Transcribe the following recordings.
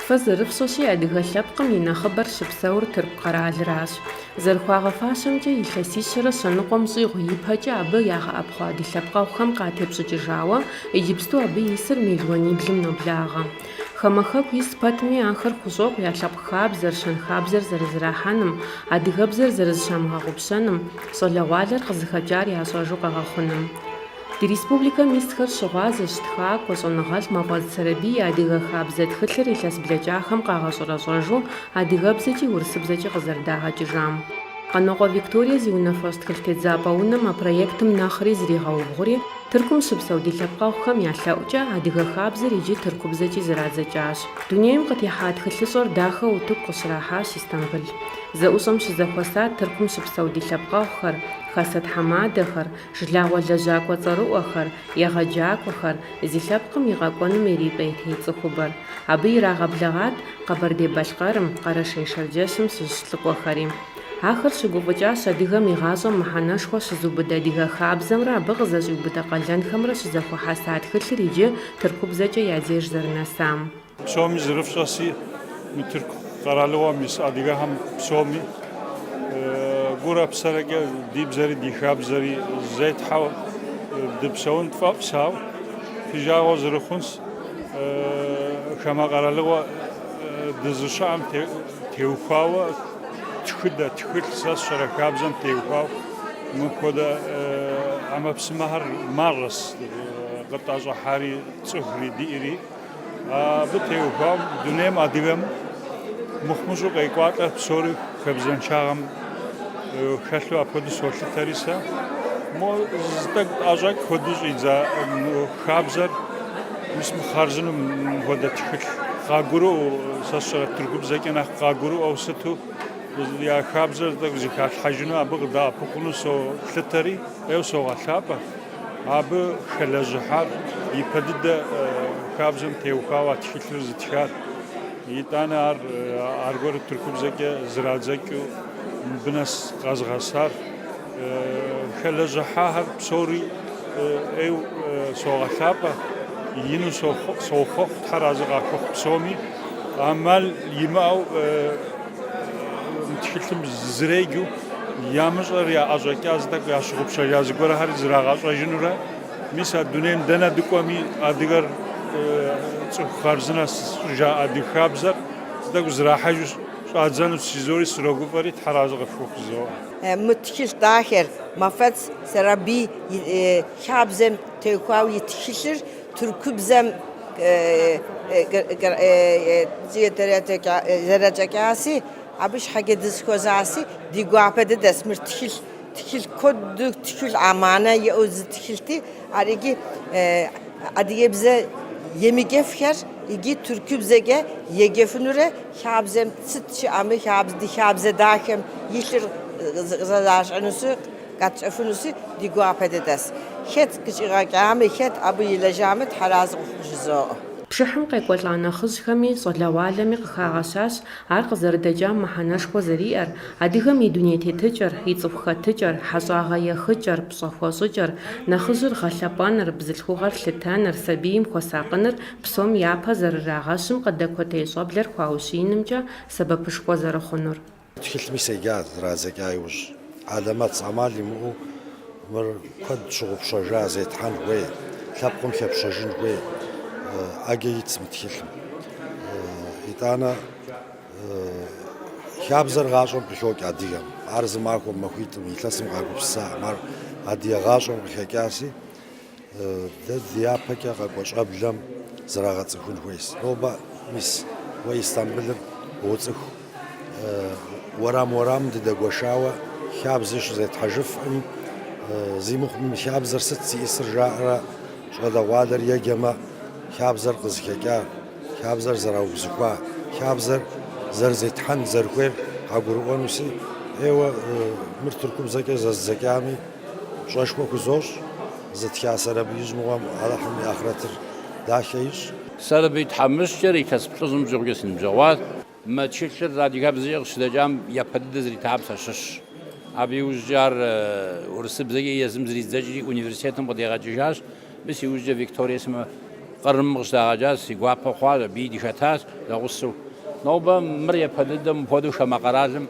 Фэ зэрыфщӏэщи, адыгэ лъэпкъым и нэхъыбэр щыпсэур Тырку къэралыращ. Зэрыхуагъэфащэмкӏэ, илъэсищэрэ щэ ныкъуэм щӏигъу ипэкӏэ абы ягъэӏэпхъуа ди лъэпкъэгъухэм къатепщӏыкӏыжауэ, иджыпсту абы исыр мелуаниблым ноблагъэ. Хамэ хэку ис пэтми, ахэр хущӏокъу я лъэпкъ хабзэр, щэнхабзэр зэрызэрахьэным, адыгэбзэр зэрызыщамыгъэгъупщэным, щӏалэгъуалэр къызыхэкӏар ящӏэжу къэгъэхъуным. Ди республикэм исхэр щыгъуазэщ тхакӏуэ, щӏэныгъэлӏ Мафӏэдз Сэрэбий и Адыгэ хабзэ тхылъыр илъэс блэкӏахэм къагъэщӏэрэщӏэжу адыгэбзэкӏи урысыбзэкӏи къызэрыдагъэкӏыжам. Къанокъуэ Викторие зи унафэщӏ тхылъ тедзапӏэ унэм а проектым нэхъри зригъэубгъури, Тыркум щыпсэу ди лъэпкъэгъухэм я лъэӏукӏэ адыгэ хабзэр иджы тыркубзэкӏи зэрадзэкӏащ. Дунейм къытехьа тхылъыщӏэр дахэу утыку къыщрахьащ Истамбыл. Зэӏущӏэм щызэхуэсат Тыркум щыпсэу ди лъэпкъэгъухэр, хасэ тхьэмадэхэр, жылагъуэ лэжьакӏуэ цӏэрыӏуэхэр, егъэджакӏуэхэр, зи лъэпкъым и къэкӏуэнум ирипӏейтей цӏыхубэр. Абы ирагъэблэгъат Къэбэрдей-Балъкъэрым, Къэрэшей-Шэрджэсым щыщ лӏыкӏуэхэри. Ахэр щыгуфӏыкӏащ адыгэм и гъащӏэм мыхьэнэшхуэ щызыубыд адыгэ хабзэмрэ абы къызэщӏиубыдэ къалэнхэмрэ щызэхуэхьэса тхылъыр иджы тыркубзэкӏэ я деж зэрынэсам. Псоми зэрыфщӏэси, мы Тырку къэралыгъуэм ис адыгэхэм псоми гурэ псэрэкӏэ ди бзэри ди хабзэри зетхьэу дыпсэун тфӏэфӏщ, ауэ фи жагъуэ зэрыхъунщ, хамэ къэралыгъуэ дызыщыӏэм теухуауэ тхыдэ, тхылъ сэ сщӏэрэ хабзэм теухуауэ мыпхуэдэ ӏэмэпсымэхэр мащӏэщ къытӏэщӏыхьари цӏыхури диӏэри. Абы теухуауэ дунейм адыгэм мыхъумыщӏэу къекӏуалӏэр псори хабзэншагъэм хэлъу апхуэдэу солъытэри сэ. Мо зы тӏэкӏу тӏэщӏэкӏ хуэдэу щӏидза хабзэр мис мы хъарзынэу мыпхуэдэ тхылъ къагурыӏуэу, сэ сщӏэрэ тыркубзэкӏэ нэхъ къагурыӏуэу сыту я хабзэр тӏэкӏу зыхалъхьэжыну абы къыдэӏэпыкъуну солъытэри, ӏейуэ согъэлъапӏэ. Абы хэлэжьыхьар ипэ дыдэ хабзэм теухуауэ а тхылъыр зытхар, итӏанэ ар аргуэру тыркубзэкӏэ зрадзэкӏыу мыбы нэс къэзгъэсар. Хэлэжьыхьахэр псори ӏейуэ согъэлъапӏэ, ину сохъуэхъу, Тхьэр арэзы къахухъу псоми. ӏэмал имыӏэу мы тхылъым зэреджэу ямыщӏэр яӏэщӏэкӏа зы тӏэкӏу ящыгъупщэжа зыгуэрхэри зрагъэщӏэжынурэ, мис а дунейм дэнэ дыкӏуэми адыгэр цӏыху хъарзынэщ щӏыжаӏэ адыгэ хабзэр зы тӏэкӏу зрахьэжу щӏадзэнущ жызори срогуфӏэри Тхьэр арэзы къыфхухъу жызоӏэ. Мы тхылъ дахэр Мафӏэдз Сэрэбий и хабзэм теухуауэ и тхылъыр тыркубзэм зэрадзэкӏаси, абы щхьэкӏэ дызыхуэзаси, ди гуапэ дыдэс. Мыр тхылъ, тхылъ куэду тхылъ мыхьэнэ иӏэу зы тхылъти, ар иджы адыгэбзэ емыджэфхэр иджы тыркубзэкӏэ еджэфынурэ хабзэм сыт щыӏэми, хабзэ, ди хабзэ дахэм илъыр зэдащӏэнуси, къэтщӏэфынуси ди гуапэ дыдэс. Хэт къыщӏигъэкӏами, хэт абы илэжьами Тхьэр арэзы къыхухъу жызоӏэ. Пшыхьым къекӏуэлӏа нэхъыжьхэми щӏалэгъуалэми къыхагъэщащ ар къызэрыдэкӏам мыхьэнэшхуэ зэриӏэр, адыгэм и дуней тетыкӏэр, и цӏыху хэтыкӏэр, хьэщӏагъэ ехыкӏэр, пщӏэ хуэщӏыкӏэр, нэхъыжьыр гъэлъэпӏэныр, бзылъхугъэр лъытэныр, сабийм хуэсакъыныр псом япэ зэрырагъэщым къыдэкӏуэтей щӏэблэр хуаущиинымкӏэ сэбэпышхуэ зэрыхъунур. Тхылъми седжа зэрадзэкӏа иужь. Хьэлэмэтщ ӏэмал имыӏэу мыр куэд щыгъупщэжа зетхьэн хуей, лъэпкъым хэпщэжын хуей ӏэджэ итщ мы тхылъым. Итӏанэ хабзэр гъащӏэм къыхокӏ адыгэм. Ар зы махуэм, махуитӏым, илъэсым къагупсысакъым. Ар адыгэ гъащӏэм къыхэкӏащи, Дэ дяпэкӏэ къэкӏуэ щӏэблэм зрагъэцӏыхун хуейщ. Нобэ, мис, уэ Истамбылыр уоцӏыху. Уэрам-уэрамым дыдэгуэшауэ хабзи щызетхьэжыфкъым. Зи мыхъум хабзэр сыт зиӏысыр жаӏэрэ щӏалэгъуалэр еджэмэ, хабзэр къызыхэкӏа, хабзэр зэраубзыхуа, хабзэр зэрызетхьэн зэрыхуейр къагурыӏуэнущи, ӏейуэ мыр тыркубзэкӏэ зэзыдзэкӏами, Пщӏэшхуэ хузощӏ, зытха Сэрэбиижь мыгъуэм Алыхьым и ахърэтыр дахэ ищӏ. Сэрэбий тхьэмыщкӏэр илъэс плӏыщӏым щӏигъукӏэ си ныбжьэгъуат. Мы тхылъыр адыгэбзэкӏэ къыщыдэкӏам япэ дыдэ зритахэм сащыщщ. Абы иужькӏэ ар урысыбзэкӏэ езым зридзэкӏри университетым къыдигъэкӏыжащ. Мис иужькӏэ Викторие сымэ. Кърымым къыщыдагъэкӏащ, си гуапэ хъуащ, абыи дыхэтащ зэгъусэу. Нобэ мыр япэ дыдэ мыпхуэдэу хамэ къэралым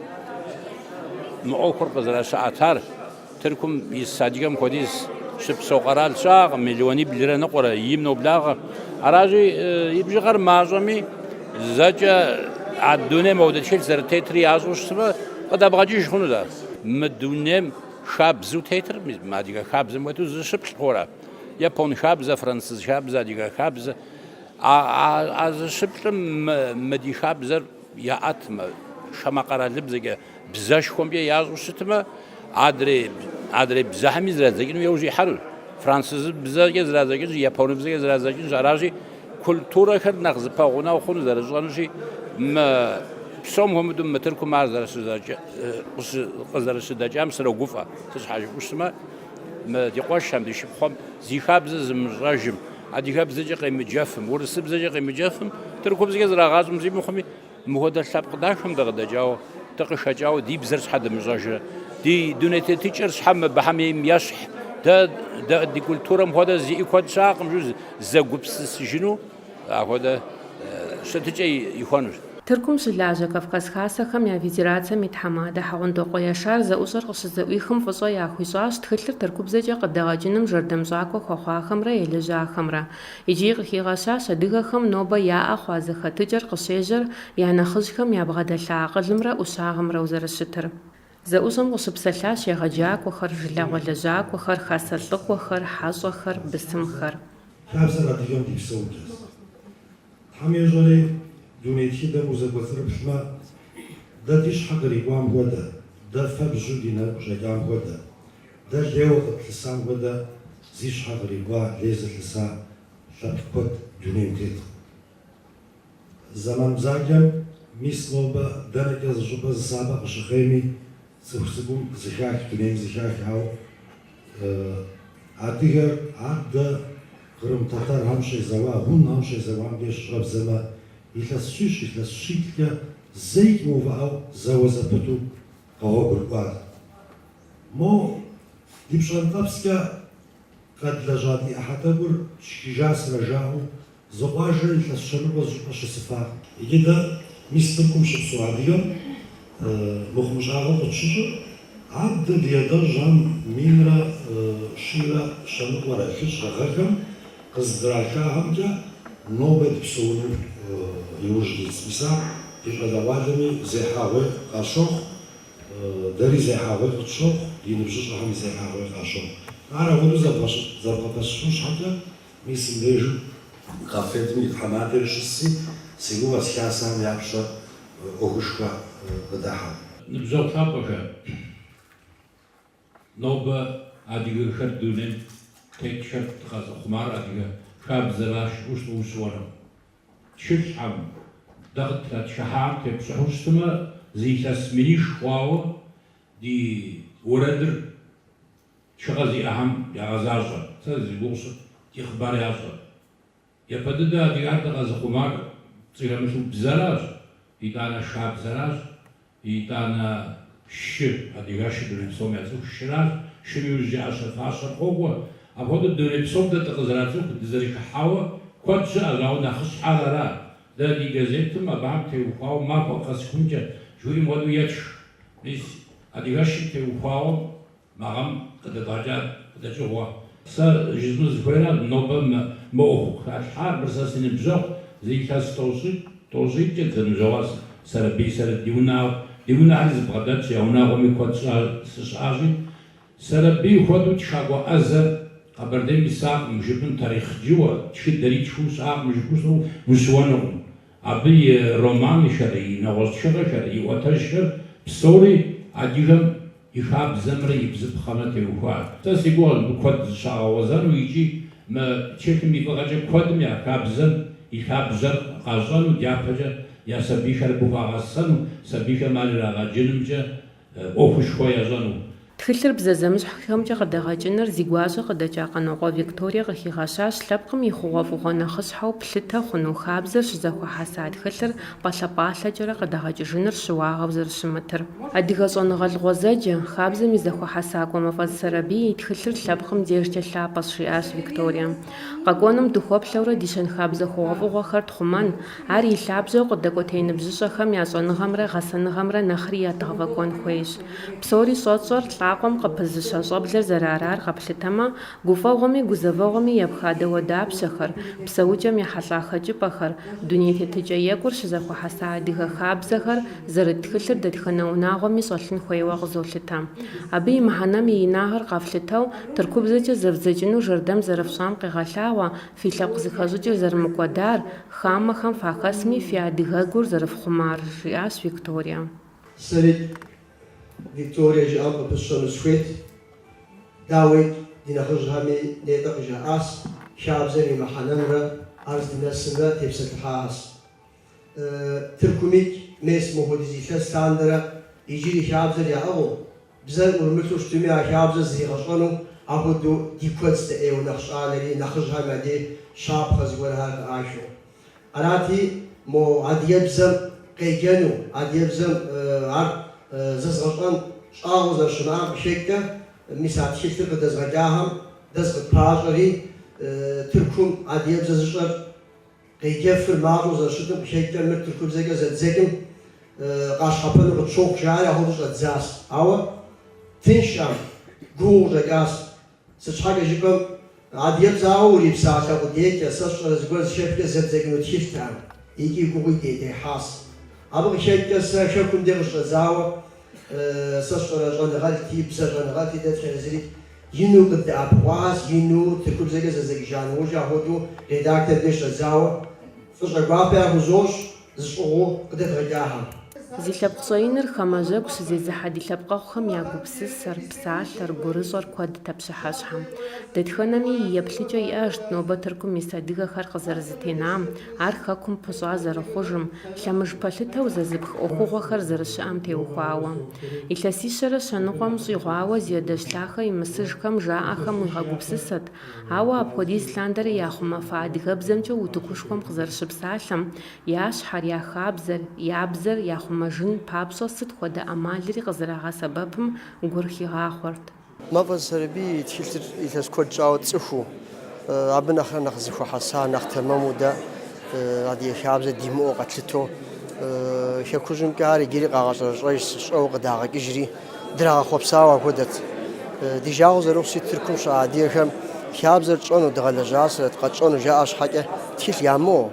мы ӏуэхур къызэрыщаӏэтар, Тыркум ис адыгэм хуэдиз щыпсэу къэрал щыӏэкъым, миллиониблрэ ныкъуэрэ, им ноблагъэ. Аращи, и бжыгъэр мащӏэми, зэкӏэ а дунейм апхуэдэ тхылъ зэрытетри ящӏэу щытмэ, къыдэбгъэкӏыж хъунут ар. Мы дунейм хабзэу тетыр, мы адыгэ хабзэм хуэдэу зыщыплӏ хъурэ. Япон хабзэ, француз хабзэ, адыгэ хабзэ. А зыщыплӏым мы ди хабзэр яӏэтмэ, хамэ къэралыбзэкӏэ, бзэшхуэмкӏэ ящӏэу щытмэ, адрей адрей бзэхэми зэрадзэкӏыну яужь ихьэнущ. Французыбзэкӏэ зэрадзэкӏынщ, японыбзэкӏэ зэрадзэкӏынщ. Аращи, культурэхэр нэхъ зыпэгъунэгъу хъуну зэрыщӏэнущи, мы псом хуэмыдэу мы Тыркум ар къызэрыщыдэкӏам срогуфӏэ. Сыт щхьэ жыпӏэу щытмэ, мы ди къуэшхэм, ди шыпхъуэм зи хабзэ зымыщӏэжым, адыгэбзэкӏэ къемыджэфым, урысыбзэкӏэ къемыджэфым, тыркубзэкӏэ зрагъащӏэм зи мыхъуми, Мыхуэдэ лъэпкъ дахэм дыкъыдэкӏауэ, дыкъыхэкӏауэ ди бзэр щхьэ дымыщӏэжрэ? Ди дуней тетыкӏэр щхьэ мыбыхэм ейм ещхь? Дэ дэ ди культурэм хуэдэ зиӏи куэд щыӏэкъым, жу зэгупсысыжыну апхуэдэ щытыкӏэ ихуэнущ. Тыркум щылажьэ Кавказ Хасэхэм я Федерацэм и тхьэмадэ Хьэгъундокъуэ Яшар зэӏущӏэр къыщызэӏуихым фӏыщӏэ яхуищӏащ тхылъыр тыркубзэкӏэ къыдэгъэкӏыным жэрдэмщӏакӏуэ хуэхъуахэмрэ елэжьахэмрэ. Икӏи къыхигъэщащ адыгэхэм нобэ яӏэ хъуа зэхэтыкӏэр къыщежьэр я нэхъыжьхэм ябгъэдэлъа акъылымрэ ӏущагъымрэу зэрыщытыр. Зэӏущӏэм къыщыпсэлъащ егъэджакӏуэхэр, жылагъуэ лэжьакӏуэхэр, хасэ лӏыкӏуэхэр, хьэщӏэхэр, бысымхэр. Хабзэр адыгэм ди псэукӏэщ. Тхьэм ещӏэри, дуней тхыдэм узэкӏуэцӏрыплъмэ, дэ ди щхьэ кърикӏуам хуэдэ, дэ фэбжьу ди нэгу щӏэкӏам хуэдэ, Дэ лейуэ къытлъысам хуэдэ зи щхьэ кърикӏуа лей зылъыса лъэпкъ куэд дунейм теткъым. Зэман бзаджэм мис нобэ дэнэкӏэ зы щӏыпӏэ зы сабэ къыщыхъейми, цӏыху цӏыкӏум зыхах, дунейм зыхах, ауэ адыгэр адэ кърым тэтэрхэм щезэуа, гъунхэм щезэуам деж щыщӏэбдзэмэ, илъэс щищ, илъэс щиплӏкӏэ зэикӏ мыувыӏэу зэуэ зэпыту къэгъуэгурыкӏуат. Мо ди пщӏэнтӏэпскӏэ къэдлэжьа ди ӏыхьэ тӏэкӏур тшхыжасэрэ жаӏэу зы къуажэ илъэс щэныкъуэ зыщӏыпӏэ щысыфакъым. Иджы дэ мис Тыркум щыпсэу адыгэм мыхъумыщӏагъэу къытщыщӏыр адэ ди адэжьхэм минрэ щийрэ щэныкъуэрэ хыщӏрэ гъэхэм къыздрашахэмкӏэ нобэ дыпсэуну иужь дитщ. Мис ар ди щӏалэгъуалэми зехьэгъуей къащохъу. Дэри зехьэгъуей къытщохъу, ди ныбжьыщӏэхэми зехьэгъуей къащохъу. Ар апхуэдэу зэбгъэпэщыфын щхьэкӏэ, мис мыбдежым КАФФЕД-м и тхьэмадэри щысси, си гугъэщ хасэхэм я пщэ ӏуэхушхуэ къыдыхьэу. Ныбжьэгъу лъапӏэхэ, нобэ адыгэхэр дунейм тетхэр дыкъэзыхъумар адыгэ хабзэращ жыпӏэу ущыуэнукъым. Тхылъхэм, дэ къыттратхыхьам тепщӏыхьу щытмэ, зы илъэс миних хъуауэ ди уэрэдыр тхыгъэ зиӏэхэм ягъэзащӏэ. Сэ зи гугъу сщӏыр ди хъыбар ящӏэ. Япэ дыдэ адыгэр дыкъэзыхъумар пцӏы хэмылъу бзэращ, итӏанэ шабзэращ, Итӏанэ шы, адыгэшыр дуней псом яцӏыху шыращ, шым иужькӏэ ӏэщэ-фащэр къокӏуэ. Апхуэдэу дуней псом дэ дыкъызэрацӏыху, дызэрыхыхьауэ куэд щыӏэщ, ауэ нэхъыщхьэр ара. Дэ ди газетым абыхэм теухуауэ махуэ къэсыхункӏэ жыхуиӏэм хуэдэу етх. Мис адыгэшым теухуауэ Мы гъэм къыдэдгъэкӏа къыдэкӏыгъуэ. Сэ жысӏэну сызыхуейращ, нобэ мы мы ӏуэху къыхалъхьар, мыр сэ си ныбжьэгъу, зы илъэс тӏощӏитӏ, тӏощӏитӏкӏэ дызэныбжьэгъуащ Сэрэбий сэрэ ди унагъуэ, ди унэхэри зыбгъэдэтщ, я унагъуэми куэд щӏа сыщыӏащи. Сэрэбий хуэдэу тхакӏуэ ӏэзэ Къэбэрдейм исакъым жыпӏэн тарихъджыуэ, тхыдэр итхыу щыӏакъым жыпӏэу ущыуэнукъым. Абы и романхэр, и нэгъуэщӏ тхыгъэхэр, и ӏуэтэжхэр псори адыгэм и хабзэмрэ и бзыпхъэмрэ теухуащ. Сэ си гугъэщ мыбы куэд зыщагъэгъуэзэну икӏи мы тхылъым и фӏыгъэкӏэ куэдым я хабзэм и лъабжьэр къащӏэну, дяпэкӏэ я сабийхэр абы хуагъэсэну, сабийхэм ар ирагъэджынымкӏэ ӏуэхушхуэ ящӏэну. Тхылъыр бзэ зэмыщхьхэмкӏэ къыдэгъэкӏыныр зи гуащӏэ къыдэкӏа Къанокъуэ Викторие къыхигъэщащ лъэпкъым и хъугъуэфӏыгъуэ нэхъыщхьэу плъытэ хъуну хабзэр щызэхуэхьэса тхылъыр пӏалъэ-пӏалъэкӏэрэ къыдэгъэкӏыжыныр щыуагъэу зэрыщымытыр. Адыгэ щӏэныгъэлӏ гъуэзэджэ, хабзэм и зэхуэхьэсакӏуэ Мафӏэдз Сэрэбий и тхылъыр лъэпкъым дежкӏэ лъапӏэщ, жиӏащ Викторие. Къэкӏуэнум дыхуэплъэурэ ди щэнхабзэ хъугъуэфӏыгъуэхэр тхъумэн, Ар и лъабжьэу къыдэкӏуэтей ныбжьыщӏэхэм я щӏэныгъэмрэ гъэсэныгъэмрэ нэхъри ядгъэфӏэкӏуэн хуейщ. Псори щӏэтщӏэр лӏакъуэм къыпызыщэ щӏэблэр зэрыарар къэплъытэмэ, гуфӏэгъуэми гузэвэгъуэми епха дауэдапщэхэр, псэукӏэм ехьэлӏа хэкӏыпӏэхэр, дуней тетыкӏэ екӏур щызэхуэхьэса адыгэ хабзэхэр зэрыт тхылъыр дэтхэнэ унагъуэми щӏэлъын хуейуэ къызолъытэ. Абы и мыхьэнэм и инагъыр къэфлъытэу, тыркубзэкӏэ зэвдзэкӏыну жэрдэм зэрыфщӏам къегъэлъагъуэ Фи лъэпкъ зыхэщӏыкӏыр зэрымыкӏуэдар, хамэхэм фахэсми фи адыгэгур зэрыфхъумар, жиӏащ Викторие. Сэри Викторие жиӏам къыпысщэну сыхуейт. Дауикӏ, ди нэхъыжьхэми нетӏэ къыжаӏащ, хабзэм и мыхьэнэмрэ ар здынэсымрэ тепсэлъыхьащ. Тыркумикӏ мес мыхуэдиз илъэс лъандэрэ иджыри хабзэр яӏыгъыу, бзэр ӏурымылъу щытми а хабзэр зригъэщӏэну апхуэдэу ди куэдщ дэ ӏейуэ нэхъ щӏалэри нэхъыжьхэм я дей щапхъэ зыгуэрхэр къыӏахыу. Арати, мо адыгэбзэм къеджэну, адыгэбзэм ар зэзгъэщӏэн щӏагъуэ зэрыщымыӏэм къыхэкӏкӏэ, мис а тхылъыр къыдэзгъэкӏахэм дэ зыкъытпащӏэри, Тыркум адыгэбзэ зыщӏэр Къеджэфыр мащӏэу зэрыщытым къыхэкӏкӏэ мыр тыркубзэкӏэ зэддзэкӏым къащхьэпэну къытщохъу жаӏэри апхуэдэу щӏэддзащ. Ауэ тыншкъым, гугъуу къыщӏэкӏащ. Сыт щхьэкӏэ жыпӏэм, адыгэбзэ ауэ урипсалъэ къудейкӏэ, сэ сщӏэрэ зыгуэр зыхэпкӏэ зэбдзэкӏыну тхылътэкъым икӏи гугъуи дехьащ. Абы къыхэкӏкӏэ сэ хэкум де къыщӏэдзауэ сэ сщӏэрэ щӏэныгъэлӏти, бзэ щӏэныгъэлӏти дэтхэнэ зыри Ину къыддэӏэпыкъуащ, ину тыркубзэкӏэ зэдзэкӏыжа нэужь апхуэдэу редактор деж щӏэдзауэ фӏыщӏэ гуапэ яхузощӏ зыщӏыгъуу къыдэдгъэкӏахэм. Зи лъэпкъ щӏэиныр хамэ жьэгу щызезыхьэ ди лъэпкъэгъухэм я гупсысэр, псалъэр, гурыщӏэр куэдт а пщыхьэщхьэм. Дэтхэнэми и еплъыкӏэ иӏэжт нобэ Тыркум ис адыгэхэр къызэрызэтенам, ар хэкум пыщӏа зэрыхъужым, лъэмыж пэлъытэу зэзыпх ӏуэхугъуэхэр зэрыщыӏэм теухуауэ. Илъэсищэрэ щэныкъуэм щӏигъуауэ зи адэжь лъахэ имысыжхэм жаӏэхэм уигъэгупсысэт, ауэ апхуэдиз лъандэрэ яхъумэфа адыгэбзэмкӏэ утыкушхуэм къызэрыщыпсалъэм, я щхьэр, я хабзэр, я бзэр яхъумэжын папщӏэ сыт хуэдэ ӏэмалри къызэрагъэсэбэпым гур хигъахъуэрт. Мафӏэдз Сэрэбий и тхылъыр илъэс куэд щӏауэ тцӏыхуу, абы нэхърэ нэхъ зэхуэхьэса, нэхъ тэмэму дэ адыгэ хабзэ димыӏэу къэтлъытэу, хэкужьымкӏэ ар иджыри къагъэщӏэрэщӏэж, щӏэуэ къыдагъэкӏыжри, драгъэхъуэпсауэ апхуэдэт. Ди жагъуэ зэрыхъущи, Тыркум щыӏэ адыгэхэм хабзэр тщӏэну, дгъэлэжьащэрэт, къэтщӏэну жаӏэ щхьэкӏэ тхылъ ямыӏэу,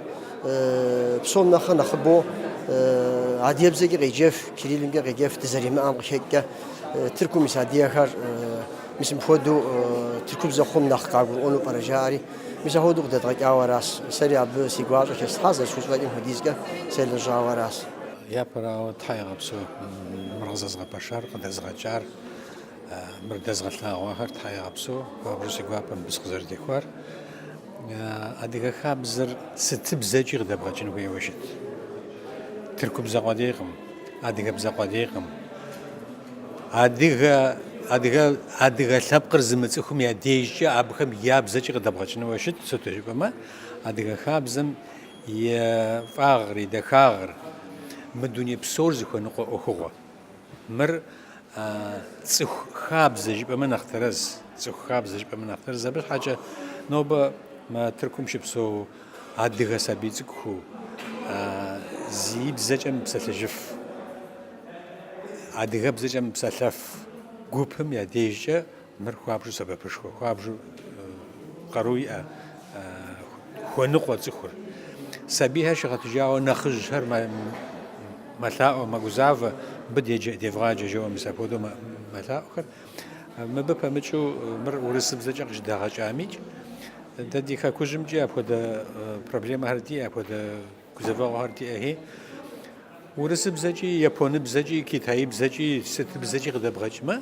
псом нэхърэ нэхъыбэу адыгэбзэкӏэ къеджэф, кириллымкӏэ къеджэф дызэримыӏэм къыхэкӏкӏэ, Тыркум ис адыгэхэр мис мыпхуэдэу тыркубзэ хъум нэхъ къагурыӏуэну пӏэрэ жаӏэри, мис апхуэдэу къыдэдгъэкӏауэ аращ. Сэри абы си гуащӏэ хэслъхьащ, зэрысхузэфӏэкӏым хуэдизкӏэ селэжьауэ аращ. Япэрауэ, Тхьэ егъэпсэу мыр къызэзгъэпэщар, къыдэзгъэкӏар, мыр дэзгъэлъагъуахэр Тхьэ егъэпсэу, хуабжьу си гуапэ мыбы сыкъызэрытехуар. Адыгэ хабзэр сытыбзэкӏи къыдэбгъэкӏын хуейуэ щыт. Тыркубзэ къуэдейкъым, адыгэбзэ къуэдейкъым. Адыгэ, адыгэ, адыгэ лъэпкъыр зымыцӏыхум я дежкӏэ абыхэм я бзэкӏи къыдэбгъэкӏынуэ щыт, сыту жыпӏэмэ, адыгэ хабзэм и фӏагъыр, и дахагъыр мы дуней псор зыхуэныкъуэ ӏуэхугъуэ. Мыр цӏыху хабзэ жыпӏэмэ нэхъ тэрэз, цӏыху хабзэ жыпӏэмэ нэхъ тэрэз. Абы щхьэкӏэ нобэ мы Тыркум щыпсэу адыгэ сабий цӏыкӏухэу зи бзэкӏэ мыпсэлъэжыф, адыгэбзэкӏэ мыпсэлъэф гупым я дежкӏэ Мыр хуабжьу сэбэпышхуэ, хуабжьу къару иӏэ, хуэныкъуэ цӏыхур. Сабийхэр щыгъэтыжауэ нэхъыжьхэр мэлъаӏуэ, мэгузавэ, мыбы девгъаджэ жэуэ мис апхуэдэу мэлъаӏуэхэр. Мыбы пэмыкӏыу мыр урысыбзэкӏэ къыщыдагъэкӏамикӏ, дэ ди хэкужьымкӏи апхуэдэ проблемэхэр диӏэ, апхуэдэ гузэвэгъуэхэр диӏэхи, Урысыбзэкӏи, японыбзэкӏи, китаибзэкӏи, сытыбзэкӏи къыдэбгъэкӏмэ,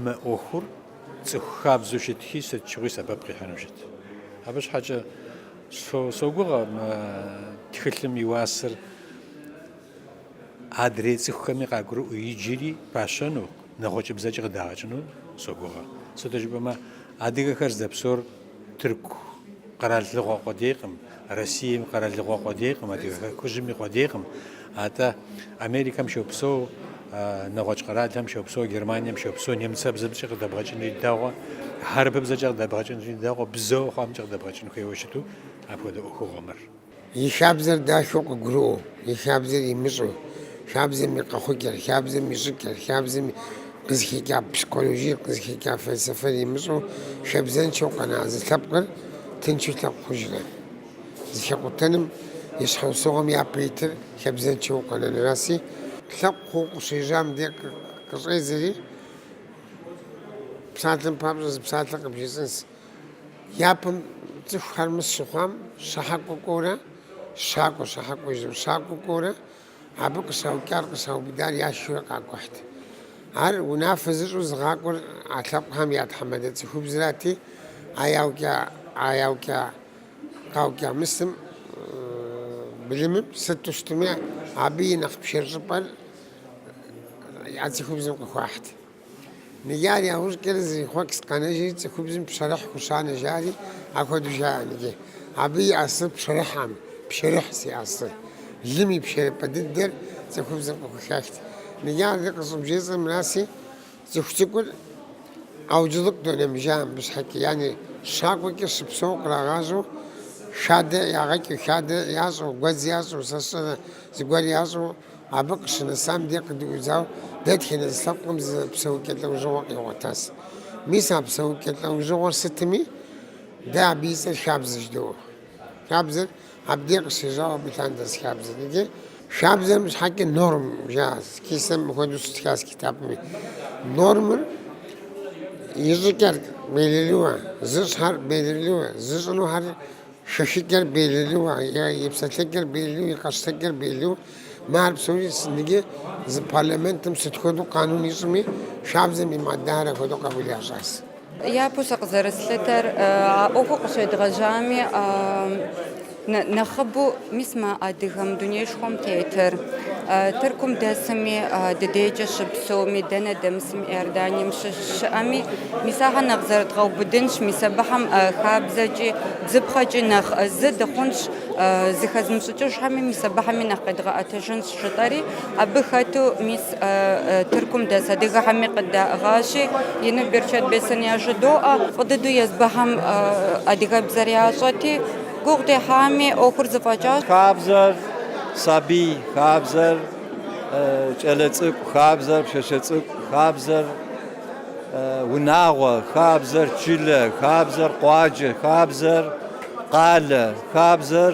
мы ӏуэхур цӏыху хабзэу щытхи, сыт щыгъуи сэбэп къихьыну щыт. Абы щхьэкӏэ согугъэ мы тхылъым и уасэр адрей цӏыхухэми къагурыӏуэу иджыри пащэну. нэгъуэщӏыбзэкӏэ къыдагъэкӏыну согугъэ. Сыту жыпӏэмэ, адыгэхэр здэпсэур Тырку къэралыгъуэ къуэдейкъым, Россием къэралыгъуэ къуэдейкъым, Адыгэ Хэкужьым и къуэдейкъым, атӏэ Америкэм щопсэу, нэгъуэщӏ къэралхэм щопсэу, Германием щопсэу, немыцэбзэмкӏэ къыдэбгъэкӏынри дэгъуэ, хьэрыпыбзэкӏэ къыдэбгъэкӏынри дэгъуэ, бзэу хъуамкӏэ къыдэбгъэкӏын хуейуэ щыту апхуэдэ ӏуэхугъуэ мыр. И хабзэр дахэу къыгурыӏуэу, и хабзэр имыщӏэу, хабзэм и къэхъукӏэр, хабзэм и щӏыкӏэр, хабзэм къызыхэкӏа психологиер, къызыхэкӏа фэлсэфэр имыщӏэу, хабзэншэу къэна зы лъэпкъыр тыншу лъэпкъ хъужрэ. Зыхэкъутэным и щхьэусыгъуэм япэ итыр хабзэншэу къэнэнраси, лъэпкъ хъуу къыщежьам де къыщӏедзэри, псалъэм папщӏэ зы псалъэ къыбжесӏэнс. Япэм цӏыхухэр мыс щыхъуам щыхьэкӏуэ кӏуэурэ, щакӏуэ, щыхьэкӏуэ жызоӏэ, щакӏуэ кӏуэурэ, абы къыщаукӏар, къыщаубыдар яшхыурэ къакӏухьт. Ар унафэ зыщӏу зыгъакӏуэр а лъэпкъхэм я тхьэмадэ цӏыхубзрати, а яукӏа, а яукӏа, къаукӏа мысым, былымым сыту щытми, абы и нэхъ пшэр щӏыпӏэр а цӏыхубзым къыхуахьт. Ныджы ар яужькӏэрэ зэрихъуэкӏс къэнэжри цӏыхубзым пщэрыхь хущанэ жари, апхуэдэу жаӏэ ныджы. Абы и ӏэсыр пщэрыхьэм, пшэрыхь си ӏэсыр. Лым и пшэрыпӏэ дыдэр цӏыхубзым къыхухахт. Ныджы ар къыщӏыбжесӏэр мыраси, цӏыху цӏыкӏур avcılık dönem жаӏэ мыбы щхьэкӏэ, яни щакӏуэкӏэ щыпсэу кърагъажьэу хадэ ягъэкӏыу, хадэ ящӏэу, гуэдз ящӏэу, сэ сщӏэрэ зыгуэр ящӏэу, Абы къыщынэсам де къыдыӏудзау дэтхэнэ зы лъэпкъым зы псэукӏэ лӏэужьыгъуэ къигъуэтащ. Мис а псэукӏэ лӏэужьыгъуэр сытми, дэ абы и цӏэр хабзэ жыдоӏэ. Хабзэр абдей къыщежьауэ абы лъандэс хабзэр. Иджы хабзэм щхьэкӏэ норм жаӏэ, кисэм мыхуэдэу щытхащ китапми. Нормыр и щӏыкӏэр белгилыуэ, зыщӏхэр белгилыуэ, зыщӏынухэр Хэхыкӏэр белгилыуэ, и псэлъэкӏэр белгилыуэ, и къэщтэкӏэр белгилыуэ, мыр псори ныджы зы парламентым сыт хуэдэу къанун ищӏми, хабзэм и маддэхэр апхуэдэу къабыл ящӏащ. Япэу сэ къызэрыслъытэр, а ӏуэхур къыщедгъэжьами, нэхъыбэу мис мы адыгэм дунейшхуэм тетыр, Тыркум дэсми, дыдейкӏэ щыпсэуми, дэнэ дэмысми, Иорданием щыщыӏэми, мис ахэр нэхъ зэрыдгъэубыдынщ, мис абыхэм хабзэкӏи, бзыпхъэкӏи нэхъ зы дыхъунщ, зыхэзымыщӏыкӏыжхэми, мис абыхэми нэхъ къедгъэӏэтыжынщ жытӏэри, абы хэту мис Тыркум дэс адыгэхэми къыддаӏыгъащи, ину берчэт бесын яжыдоӏэ. Фӏы дыдэу езбыхэм адыгэбзэр ящӏэти, гугъу дехьами, ӏуэхур зэфӏэкӏащ. Хабзэр сабий, хабзэр кӏэлэцӏыкӏу, хабзэр пшъэшъэ цӏыкӏу, хабзэр унагъуэ, хабзэр чылэ, хабзэр къуаджэ, хабзэр къалэ, хабзэр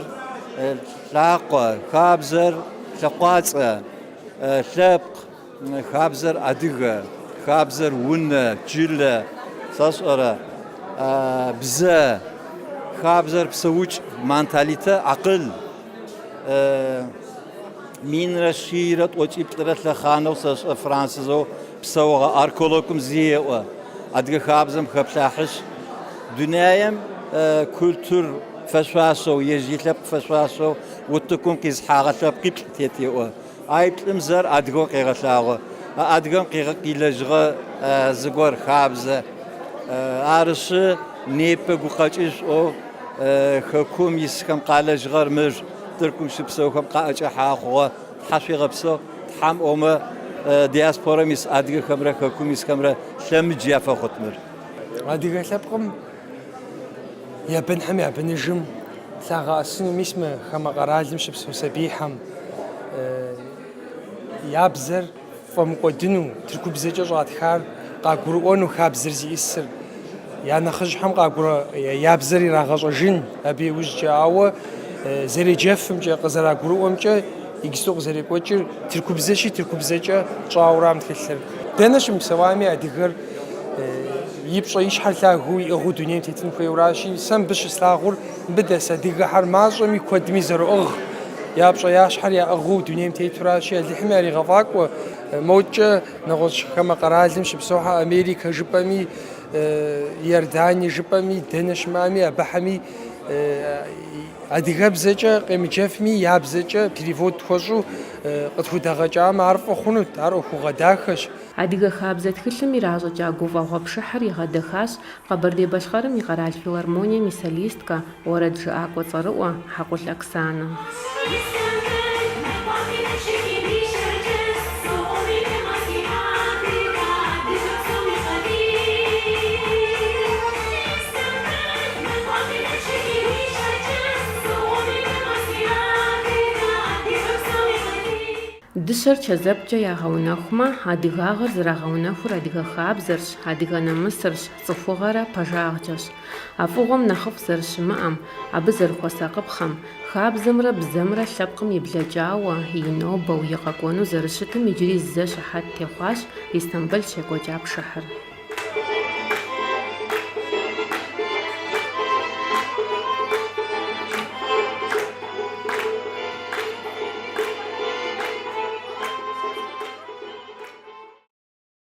лӏакъуэ, хабзэр лъэкъуацӏэ, лъэпкъ, хабзэр адыгэ, хабзэр унэ, чылэ, сэ сшӏэрэ, бзэ, хабзэр псэукӏ, менталитэ, акъыл. Минрэ шъийрэ тӏокӏиплӏырэ лъэхъанэу сэшӏэ франсызэу псэугъэ археологым зи еӏо. Адыгэ хабзэм хэплъахьышъ, дунаем культур фэшъуашэу, ежь илъэпкъ фэшъуашэу утыкум къизыхьагъэ лъэпкъиплӏ тет еӏо. Айплӏым зэр адыгэу къегъэлъагъо. А адыгэм къилэжьыгъэ зыгор хабзэ. Арышъы, непэ гукъэкӏыжь шӏоу хэкум исхэм къалэжьыгъэр мыр Тыркум щыпсэухэм къаӏэкӏэхьа хъугъэ. Тхьашъуегъэпсэу, Тхьэм ӏомэ диаспорэм ис адыгэхэмрэ хэкум исхэмрэ лъэмыдж яфэхъут мыр. Адыгэ лъэпкъым я бынхэм я быныжым лъагъэӏэсыну мис мы хамэ къэралым щыпсэу сабийхэм я бзэр фӏэмыкӏуэдыну, тыркубзэкӏэ щӏатхар къагурыӏуэну хабзэр зиӏысыр, я нэхъыжьхэм я бзэр ирагъэщӏэжын абы иужькӏэ, ауэ зэреджэфымкӏэ, къызэрагурыӏуэмкӏэ иджысту къызэрекӏуэкӏыр тыркубзэщи, тыркубзэкӏэ тщӏауэра мы тхылъыр. Дэнэ щымыпсэуами адыгэр и пщӏэ и щхьэр лъагэу иӏыгъыу дунейм тетын хуейуэращи, сэ мыбы щыслъагъур мыбы дэс адыгэхэр мащӏэми куэдми зэроӏыгъ, я пщӏэ я щхьэр яӏыгъыу дунейм тетуращи, Алыхьым яригъэфӏакӏуэ. Мокӏэ нэгъуэщӏ хамэ къэралым щыпсэухэр Америкэ жыпӏэми, Иордание жыпӏэми, дэнэ щымыӏэми, абыхэми. Адыгэбзэкӏэ къемыджэфми, я бзэкӏэ перевод хуэщӏу къытхудэгъэкӏамэ, ар фӏы хъунут, ар ӏуэхугъуэ дахэщ. Адыгэ хабзэ тхылъым иращӏэкӏа гуфӏэгъуэ пшыхьыр игъэдэхащ Къэбэрдей-Балъкъэрым и къэрал филармонием и солисткэ, уэрэд жыӏакӏуэ цӏэрыӏуэ Хьэкъул Оксанэ. Дыщэр чэзэпкӏэ ягъэунэхумэ, адыгагъэр зэрагъэунэхур адыгэ хабзэрщ, адыгэ нэмысырщ, цӏыхугъэрэ пэжагъкӏэщ. А фӏыгъуэм нэхъыфӏ зэрыщымыӏэм, абы зэрыхуэсакъыпхъэм, хабзэмрэ бзэмрэ лъэпкъым и блэкӏауэ, и нобэу, и къэкӏуэну зэрыщытым иджыри зэ щыхьэт техъуащ Истамбыл щекӏуэкӏа пшыхьыр.